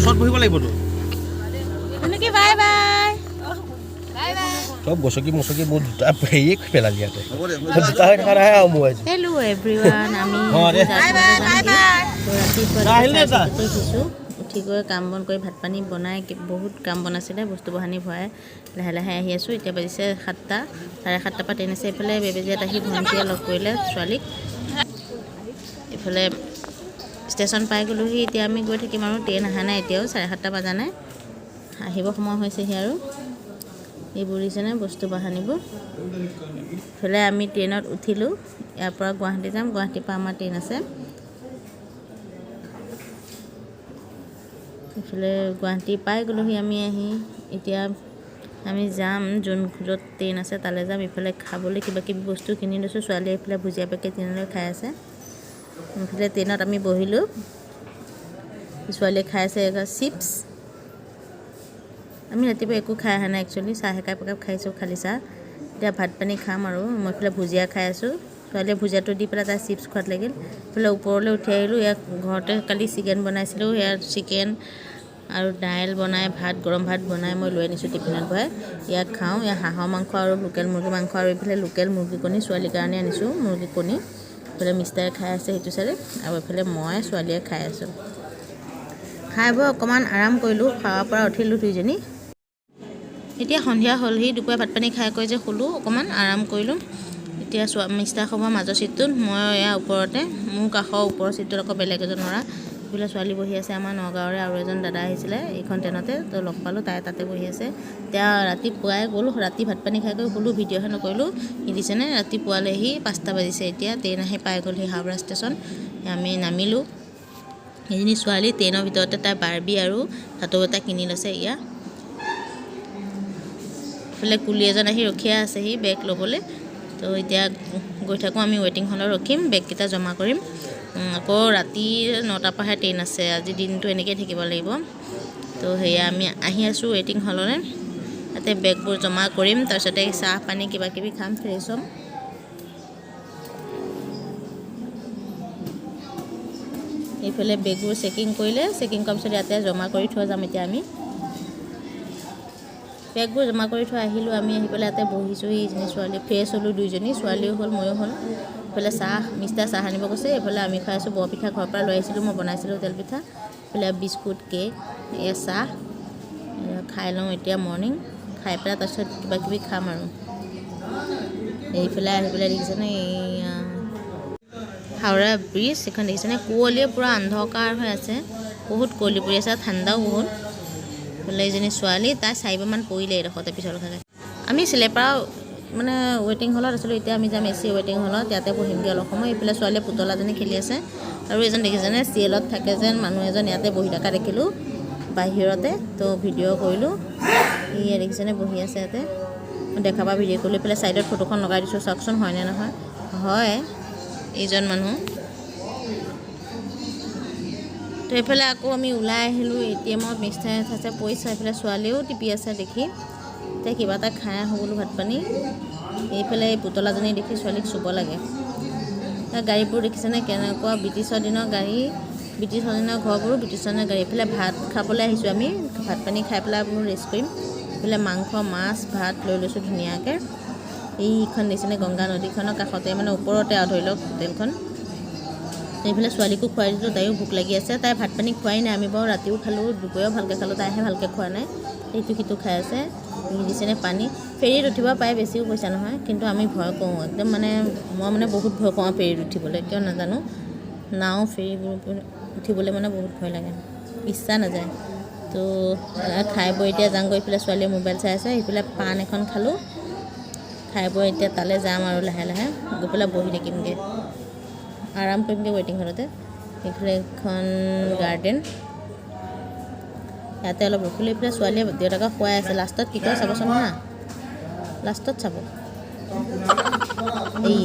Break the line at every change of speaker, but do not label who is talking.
গছত বহিব লাগিবতো।
নেকি? Bye bye.
চব গছকি মচকি মোৰ জোতা হেৰিয়ে পেলালি। ইয়াতে জোতা হৈ থকা নাই আৰু মোৰ আজি।
হেল্ল' এভৰিৱান, আমি
অ, দে।
ৰাতিপুৱা
আহিলে নে তাই?
উঠিছোঁ। উঠি গৈ কাম বন কৰি, ভাত পানী বনাই, বহুত কাম বন আছিলে, বস্তু বাহানি ভৰাই লাহে লাহে আহি আছোঁ। এতিয়া বাজিছে 7টা। 7:30ৰ পৰা ট্ৰেইন আছে। এইফালে বেবেজীয়াত আহি ভণ্টিয়ে লগ কৰিলে ছোৱালীক। এইফালে ষ্টেচন পাই গ'লোহি। এতিয়া আমি গৈ থাকিম আৰু ট্ৰেইন অহা নাই এতিয়াও। 7:30 বজা নাই, আহিব সময় হৈছেহি। আৰু এইবোৰ দিছেনে বস্তু বাহানিবোৰ। ইফালে আমি ট্ৰেইনত উঠিলোঁ। ইয়াৰ পৰা গুৱাহাটী যাম। গুৱাহাটীৰ পৰা আমাৰ ট্ৰেইন আছে। ইফালে গুৱাহাটী পাই গ'লোহি আমি আহি। এতিয়া আমি যাম যোন য'ত ট্ৰেইন আছে তালৈ যাম। ইফালে খাবলৈ কিবা কিবি বস্তু কিনি লৈছোঁ। ছোৱালীয়ে এইফালে ভুজিয়া পেকেট কিনি লৈ খাই আছে। ইফালে ট্ৰেইনত আমি বহিলোঁ। ছোৱালীয়ে খাই আছে চিপছ। আমি ৰাতিপুৱা একো খাই অহা নাই একচুৱেলি। চাহ একাপ একাপ খাইছোঁ, খালী চাহ। এতিয়া ভাত পানী খাম আৰু মই এইফালে ভুজিয়া খাই আছোঁ। ছোৱালীয়ে ভুজিয়াটো দি পেলাই তাই চিপছ খোৱাত লাগিল। ইফালে ওপৰলৈ উঠি আহিলোঁ। ইয়াত ঘৰতে কালি চিকেন বনাইছিলোঁ। ইয়াত চিকেন আৰু দাইল বনাই, ভাত, গৰম ভাত বনাই মই লৈ আনিছোঁ টিফিনত ভৰাই। ইয়াক খাওঁ। ইয়াত হাঁহৰ মাংস আৰু লোকেল মুৰ্গী মাংস আৰু এইফালে লোকেল মুৰ্গী কণী, ছোৱালীৰ কাৰণে আনিছোঁ মুৰ্গী কণী। এইফালে মিষ্টাৰে খাই আছে সেইটো চাইডে আৰু এইফালে মই, ছোৱালীয়ে খাই আছোঁ। খাই বৈ অকণমান আৰাম কৰিলোঁ। খোৱাৰ পৰা উঠিলোঁ দুইজনী। এতিয়া সন্ধিয়া হ'লহি। দুপৰীয়া ভাত পানী খাই কৰি যে শুলোঁ, অকণমান আৰাম কৰিলোঁ। এতিয়া চোৱা, মিষ্টাৰ শুব মাজৰ ছিটটোত, মই ইয়াৰ ওপৰতে। মোৰ কাষৰ ওপৰৰ ছিটটোত আকৌ বেলেগ এজন ল'ৰা। এইফালে ছোৱালী বহি আছে। আমাৰ নগাঁৱৰে আৰু এজন দাদা আহিছিলে এইখন ট্ৰেইনতে, তো লগ পালোঁ, তাই তাতে বহি আছে। এতিয়া ৰাতিপুৱাই গ'ল। ৰাতি ভাত পানী খাই গৈ শুলোঁ, ভিডিঅ'হে নকৰিলোঁ। দেখিছেনে, ৰাতিপুৱালেহি 5টা বাজিছে। এতিয়া ট্ৰেইন আহি পাই গ'লহি হাওৰা ষ্টেচন। আমি নামিলোঁ। এজনী ছোৱালী ট্ৰেইনৰ ভিতৰতে তাই বাৰ্বি আৰু ভাটৌ এটা কিনি লৈছে। ইয়া ইফালে কুলি এজন আহি ৰখিয়া আছেহি বেগ ল'বলৈ। তো এতিয়া গৈ থাকোঁ আমি। ৱেইটিং হলত ৰখিম, বেগকেইটা জমা কৰিম। আকৌ ৰাতি 9টাৰ পৰাহে ট্ৰেইন আছে। আজি দিনটো এনেকৈয়ে থাকিব লাগিব। তো সেয়া আমি আহি আছোঁ ৱেইটিং হললৈ। তাতে বেগবোৰ জমা কৰিম, তাৰপিছতে চাহ পানী কিবা কিবি খাম, ফ্ৰেছ হ'ম। এইফালে বেগবোৰ চেকিং কৰিলে। চেকিং কৰাৰ পিছত ইয়াতে জমা কৰি থৈ যাম। এতিয়া আমি বেগবোৰ জমা কৰি থৈ আহিলোঁ। আমি আহি পেলাই ইয়াতে বহিছোঁহি। এইজনী ছোৱালী, ফ্ৰেছ হ'লোঁ দুইজনী, ছোৱালীও হ'ল, ময়ো হ'ল। এইফালে চাহ, মিষ্টাৰ চাহ আনিব গৈছে। এইফালে আমি খাই আছোঁ বৰপিঠা, ঘৰৰ পৰা লৈ আহিছিলোঁ, মই বনাইছিলোঁ তেল পিঠা। এইফালে বিস্কুট, কেক, এয়া চাহ। এয়া খাই লওঁ এতিয়া মৰ্ণিং। খাই পেলাই তাৰপিছত কিবা কিবি খাম। আৰু এইফালে আহি পেলাই দেখিছেনে, এইয়া হাওৰা ব্ৰিজ এইখন দেখিছেনে? কুঁৱলীয়ে পূৰা অন্ধকাৰ হৈ আছে। বহুত কুঁৱলী পৰি আছে আৰু ঠাণ্ডাও বহুত। বোলে এইজনী ছোৱালী, তাই চাৰিবাৰমান পৰিলে এইডোখৰতে পিছল খালে। আমি চিলেপাৰ মানে ৱেইটিং হলত আছিলোঁ। এতিয়া আমি যাম এ চি ৱেইটিং হলত, ইয়াতে বহিমগৈ অলপ সময়। এইফালে ছোৱালীয়ে পুতলাজনী খেলি আছে। আৰু এজন দেখিছেনে, চিৰিয়েলত থাকে যেন মানুহ এজন ইয়াতে বহি থকা দেখিলোঁ বাহিৰতে, তো ভিডিঅ' কৰিলোঁ। ইয়াত দেখিছেনে, বহি আছে ইয়াতে, দেখা পা ভিডিঅ' কৰিলোঁ। এইফালে ছাইডত ফটোখন লগাই দিছোঁ, চাওকচোন হয়নে নহয়। হয় এইজন মানুহ। তো এইফালে আকৌ আমি ওলাই আহিলোঁ। এ.টি.এমত মিষ্টাৰে আছে পইচা। এইফালে ছোৱালীয়েও টিপি আছে দেখি। এতিয়া কিবা এটা খাই আহোঁ বোলো ভাত পানী। এইফালে এই পুতলাজনী দেখি ছোৱালীক চুব লাগে। গাড়ীবোৰ দেখিছেনে কেনেকুৱা, ব্ৰিটিছৰ দিনৰ গাড়ী, ব্ৰিটিছৰ দিনৰ ঘৰবোৰো, ব্ৰিটিছৰ দিনৰ গাড়ী। এইফালে ভাত খাবলৈ আহিছোঁ আমি। ভাত পানী খাই পেলাই বোলো ৰেষ্ট কৰিম। এইফালে মাংস, মাছ, ভাত লৈ লৈছোঁ ধুনীয়াকৈ। এইখন দেখিছেনে, গংগা নদীখনৰ কাষতে, মানে ওপৰতে আৰু ধৰি লওক হোটেলখন। এইফালে ছোৱালীকো খুৱাই দিলোঁ, তাইও ভোক লাগি আছে। তাই ভাত পানী খোৱাই নাই। আমি বাৰু ৰাতিও খালোঁ, দুপৰীয়াও ভালকৈ খালোঁ, তাইহে ভালকৈ খোৱা নাই। ইটো সিটো খাই আছে। দিছেনে পানী। ফেৰীত উঠিব পায়, বেছিও পইচা নহয়, কিন্তু আমি ভয় কৰোঁ একদম। মানে মই মানে বহুত ভয় কৰোঁ ফেৰীত উঠিবলৈ, কিয় নাজানো। নাও, ফেৰীবোৰ উঠিবলৈ মানে বহুত ভয় লাগে, ইচ্ছা নাযায়। তো খাই বৈ এতিয়া যাওঁগৈ। এইফালে ছোৱালীয়ে মোবাইল চাই আছে। সেইফালে পাণ এখন খালোঁ। খাই বৈ এতিয়া তালৈ যাম আৰু লাহে লাহে গৈ পেলাই বহি থাকিমগৈ, আৰাম কৰিমগৈ ৱেইটিং হলতে। এইফালে এখন গাৰ্ডেন, ইয়াতে অলপ ৰখিলোঁ। এইফালে ছোৱালীয়ে দেউতাকক খুৱাই আছে। লাষ্টত কি কৰে চাবচোন হা, লাষ্টত চাব। এই